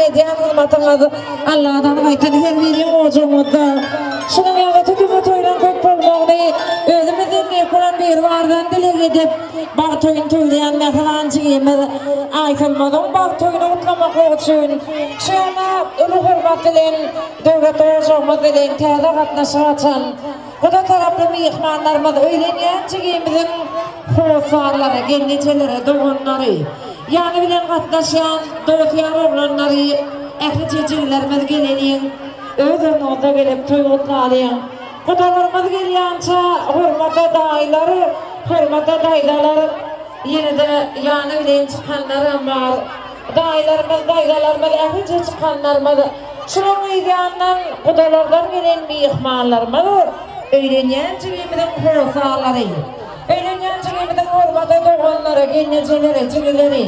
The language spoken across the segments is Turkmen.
edýän hyzmatyňyz Alladan gaýtyn her biriň ojagyňyzda şunuň ýaly tutumly toýlaryň köp bolmagyny özümizden beýik bolan Biribardan dileg edip, bagt toýuny toýlaýan mähriban jigimiz Aýsolmazyň bagt toýuny gutlamaklyk üçin şu ýana uly hormat bilen döwlet ojagymyz bilen täze gatnaşyk açan Guda taraply myhmanlarymyz öýlenýän jigimiziň hossarlary, gelnejeleri, doganlary, ýany bilen gatnaşýan dost-ýar oglanlary, ählije jigilerimiz geleliň, öz ornuňyzda gelip toý gutlalyň. Gudalarymyz gelýänçä hormatly daýylar, hormatly daýzalar, ýene-de ýany bilen çykanlaram bar. Daýylarymyz, daýzalarymyz, ählije çykanlarymyz, şunuň yz ýanyndan gudalardan gelen myhmanlarymyz, öýlenýän jigimiziň hossarlary, öýlenýän jigimiziň hormatly doganlary, gelnejeleri, jigileri,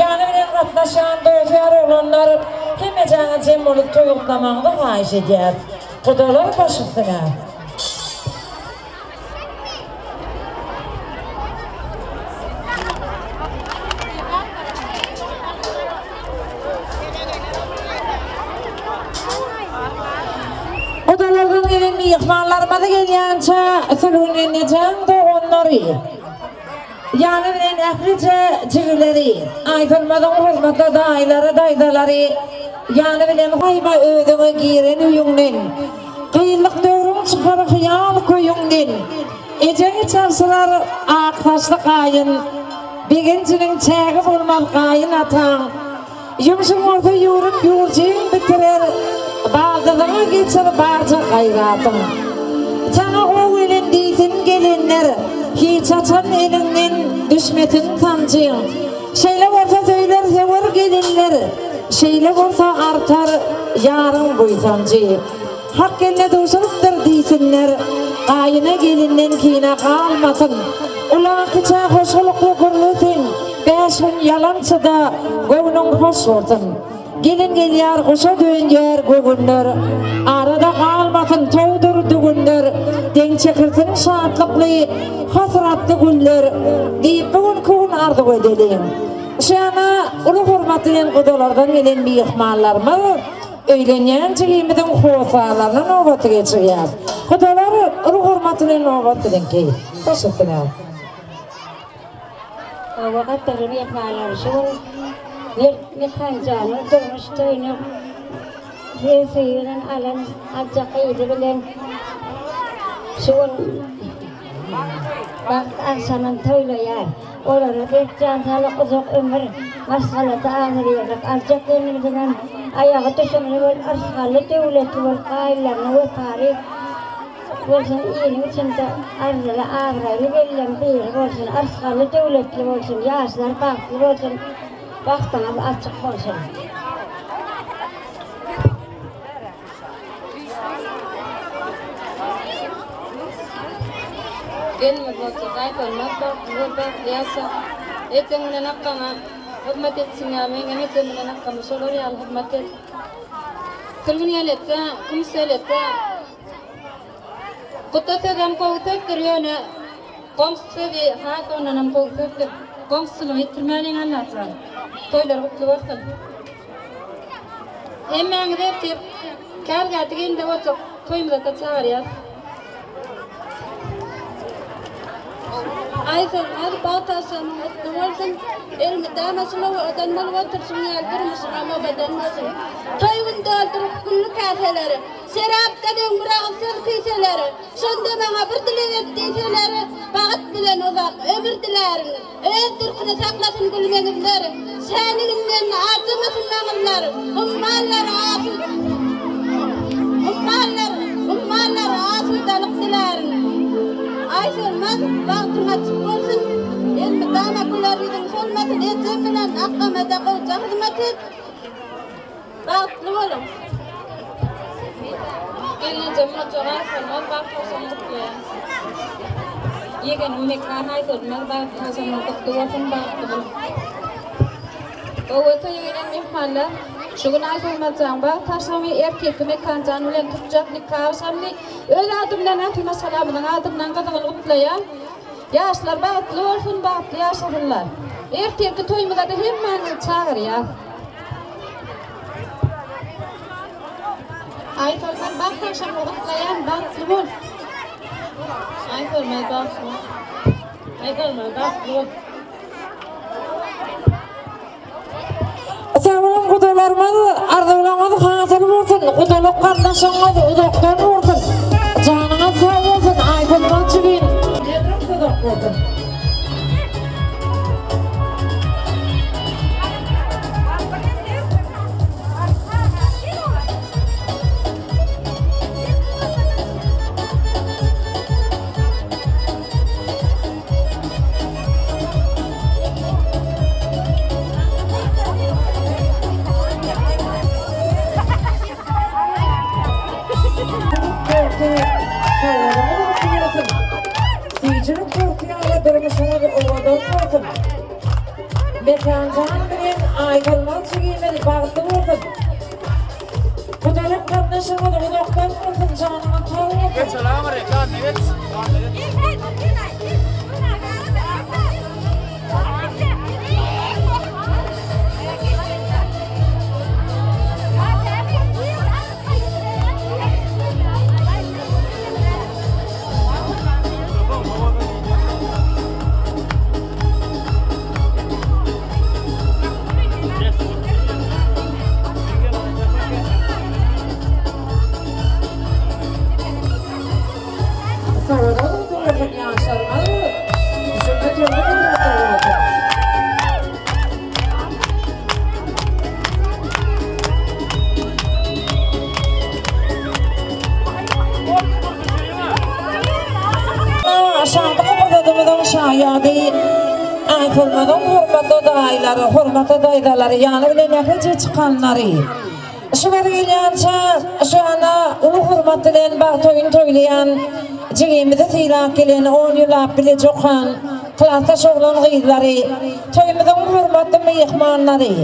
ýany bilen gatnaşýan dost-ýar oglanlar hemmejäňiz jem bolup toý gutlamagyňyzy haýyş edýäs. Gudalar baş üstüne. Gudalardan gelen myhmanlarymyz gelýänçä Sülgün gelnejeň doganlary, ýany bilen ählije jigileri, Aýsolmazyň hormatly daýylary, daýzalary, ýany bilen haýma özüňe giren öýüňden. Gyzlyk döwrüň çykar hyýal köýüňden, Ejeňi çalşyrar ak saçly gaýyn, Begenjiniň çägi bolmaz gaýyn ataň. Ýumşuň bolsa ýüwrüp ýurjyň bitirer, Baldyzyňa geçer barja gaýratyň. Saňa gowy gelen diýsin gelenler, Hiç haçan eliňden düşmesin sanjyň. Şeýle bolsa söýler söwer gelinler, Şeýle bolsa artar ýaryň buýsanjy. Hak gelne duşurypdyr diýsinler, Gaýyna gelinden kine galmasyn. Ula-kiçä hoşgylykly gürlesin, Bäş gün ýalançyda göwnüň hoş bolsun. Gelin gelýär guşa dönýär göwünler, Arada galmasyn towdur düwünler, Deň çekilsin şatlykly, hasratly günler, Diýip bu günki gün arzuw edeliň. Şu ýana uly hormat bilen gudalardan gelen myhmanlarymyz öýlenýän jigimiziň hossarlaryna nobaty geçirýär. Gudalar uly hormat bilen nobat siziňki. Hoş üstüne. Hawa gadyrly myhmanlar şu gün Mert Mekanjanyň durmuş toýuny öz söýgi bilen alan aljak gyzy bilen şu gün bagt agşamyny toýlaýar. Olara berk jan saglyk, uzak ömür, maşgalada agzybirlik, aljak gelnimiziňem aýagy düşümli bolup, yrsgally, döwletli bolup, gaýynlaryna wepaly bolsun, iliň içinde arzyly, abraýly gelnleň biri bolsun, yrsgally, döwletli bolsun, ýaşlar bagtly bolsun, bagtyňyz açyk bolsun. Gelnimiz bolsa gaýtalmaz bagtly bol bagtly ýaşa. Ejeň bilen akgaňa hyzmat etişiň ýaly meňem ejem bilen akgama şolar ýaly hyzmat et. Sülgün geletse, Kümüş geletse Guda sözem gowy sözdür ýöne goňşy sözi has ondanam gowy sözdür. Goňşuçylygy ýitirmäliň Allajan. Toýlar gutly bolsun. Hemmäňizi ertir Kärgähde gelinde boljak toýumyzada çagyrýas. Aýsolmaz bagt agşamyň gutly bolsun. Elmydama şul owadan bolup oturşyň ýaly durmuşyňam owadan bolsun. Toý gün dolduryp gülli käseleri, Şerapdan öň bir agyz söz küýseleri, Şonda maňa bir dileg et diýseleri, Bagt bilen uzak ömür dilärin. Öz durkuny saklasyn gülmeňizler, Şäniginden arjamasyn maňyzlar, Ummanlar asud Ummanlar Ummanlar asudalyk dilärin. Aýsolmaz, bagtyň açyk bolsun, Elmydama güler ýüzüň solmasyn, Ejem bilen akgama-da gowja hyzmat et. Bagtly boluň. Gelnejem boljak Aýsolmaz bagt agşamyny gutlaýan. Ýegenim Mekan Aýsolmaz bagt agşamyň gutly bolsun bagtly boluň. Gowy toýa gelen myhmanlar şu gün Aýsolmazjan bagt agşamy ertirki Mekanjan bilen tutjak nika agşamyny öz adymdan ähli maşgalamyzyň adyndan gyzgyn gutlaýan. Ýaşlar bagtly bolsun bagtly ýaşasynlar. Ertirki toýumyzada hemmäňizi çagyrýas. Aýsolmaz bagt agşamyňy gutlaýan, bagtly bol! Aýsolmaz bagtly bol! Aýsolmaz bagtly bol! Sag boluň gudalarymyz, arzuwlaryňyz hasyl bolsun, gudalyk garyndaşyňyz uzakdan bolsun, janyňyz sag bolsun, Aýsolmaz jigim, ömrüň uzak bolsun. Süýjülik torty ýaly durmuşyňyz owadan bolsun! Mekanjan bilen Aýsolmaz jigimiz bagtly bolsun! Gudalyk gatnaşygyňyz uzakdan bolsun janyňyz sag bolsun. Soradan oturmasyn ýaşlarymyz, düşünme türli döwletler bolsun. Şatlyk pursatymyzyň şaýady Aýsolmazyň hormatly daýylary, hormatly daýzalary, ýany bilen ählije çykanlary. Şu bir gelýänçä şu ana uly hormat bilen bagt toýuny toýlaýan jigimizi sylap gelen on ýyllap bile jokan klasdaş oglan gyzlary, toýumyzyň hormatly myhmanlary,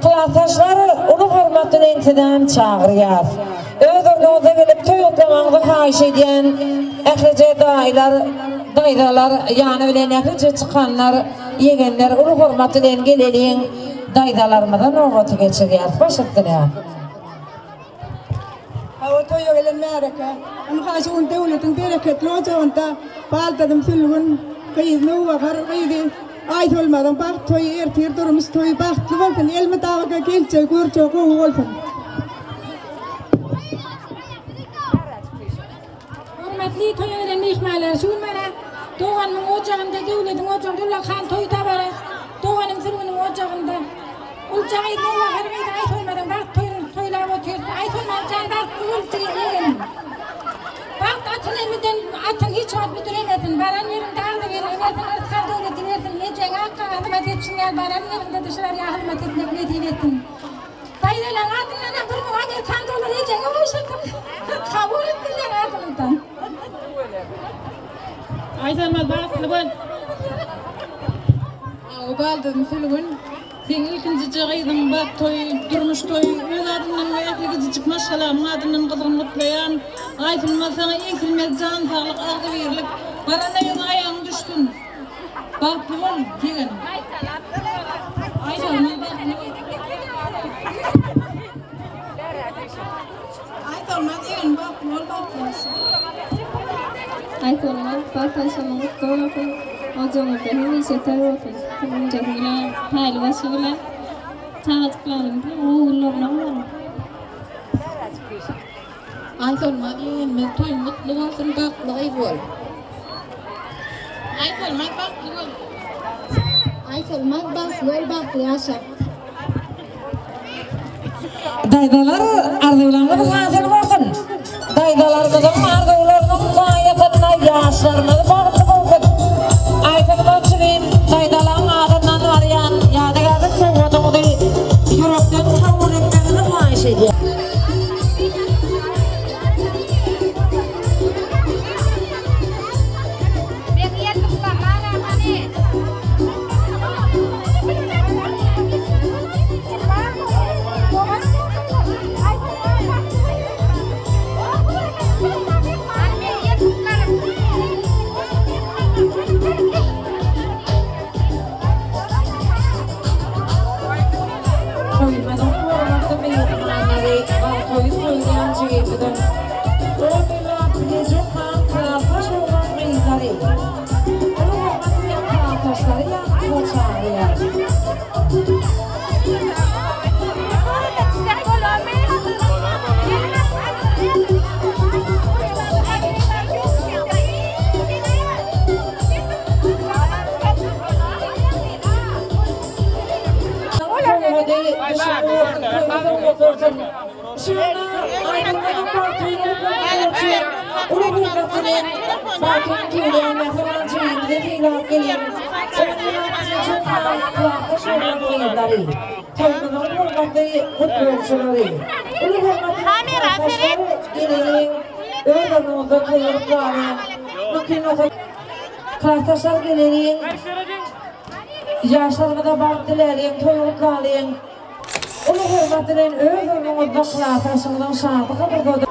klasdaşlar uly hormat bilen sizem çagyrýas. Öz ornuňyza gelip toý gutlamagyňyzy haýyş edýän ählije daýylar, daýzalar, ýany bilen ählije çykanlar, ýegenler uly hormat bilen geleliň daýzalarymyza nobaty geçirýäs. Baş üstüne. Hawa toýa gelen märeke. Ynha şu gün döwletiň bereketli ojagynda baldazym Sülgün, gyz Nowbahar gyzy Aýsolmazyň bagt toýy ertir durmuş toýy bagtly bolsun elmydama geljegi görjegi gowy bolsun. Hormatly toýa gelen myhmanlar, şu gün mana doganymyň ojagynda, Döwlediň ojagynda ullakan toý dabara, doganym Sülgüniň ojagynda Ulja gyz, Nowbahar gyz Aýsolmazyň bagt toýuny toýlap otyrys. Aýsolmaz jan bagtly bol ýegenim. Bagt atyny müden atyň hiç wagt müdüremesin. Baran ýeriňde agzybirligi bersin, yrsgal döwleti bersin. Ejeňe, akgaňa hyzmat etişiň ýaly baran ýeriňde-de şular ýaly hyzmat etmek nesip etsin. Daýzalaň adyndanam 1000 amerikan dollary ejeňe gowşurdym. Kabul et bizleň adymyzdan. Aýsolmaz bagtly bol. Awy baldyrym Sülgün, seň ilkinjije gyzyň bagt toýy, durmuş toýy, öz adymdan we ähli gijijik maşgalamyň adyndan gyzgyn gutlaýan. Aýsolmaz saňa egsilmez jan saglyk, agzybirlik, baran öýüňe aýagyň düşsün. Bagtly bol, ýegenim. Aýsolmaz bagtly bol. Aýsolmaz ýegenim bagtly bol, bagtly ýaşa. Aýsolmaz bagt agşamyň gutly bolsun. Ojagyňyzda hemişe toý bolsun. Siziň bilen, taýly başy bilen, çagajyklaryň bilen ogullarynyň bilen. Aýsolmaz ýegenimiz toýuň gutly bolsun bagtly gyz bol. Aýsolmaz bagtly bol. Aýsolmaz bagtly bol bagtly ýaşa. Daýzalar arzuwlaryňyz hasyl bolsun. Daýzalarymyzyň arzuwlarynyň saýasynda ýaşlarymyz bagtly bolsun. Aýsolmaz jigim daýzalaň adyndan barýan ýadygärlik sowgadyňyzy ýürekden kabul etmegiňizi haýyş edýän. Uly hormat bilen klasdaşlary ýanymyza çagyrýarys. Klasdaşlar geleliň. Ýaşlarymyza bagt diläliň, toý gutlalyň. Uly hormat bilen öz ornuňyzda klasdaşyňyzyň şatlyk pursady.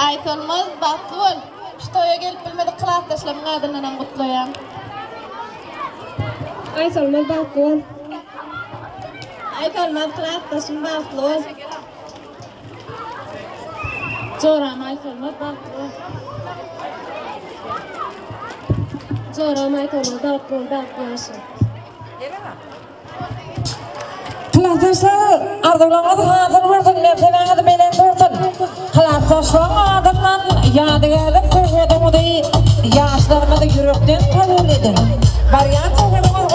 Aýsolmaz, bagtly bol! Şu toýa gelip bilmedik klasdaşlarymyň adyndanam gutlaýan. Aýsolmaz bagtly bol! Aýsolmaz klasdaşym bagtly bol! Joram Aýsolmaz bagtly bol! Joram Aýsolmaz bagtly bol, bagtly ýaşa! Klasdaşlar, arzuwlaryňyz hasyl bolsun, mertebeňiz belent bolsun! Klasdaşlaryň adyndan ýadygärlik sowgadyňyzy ýaşlarymyzy ýürekden kabul ediň! Barýan saparyňyz.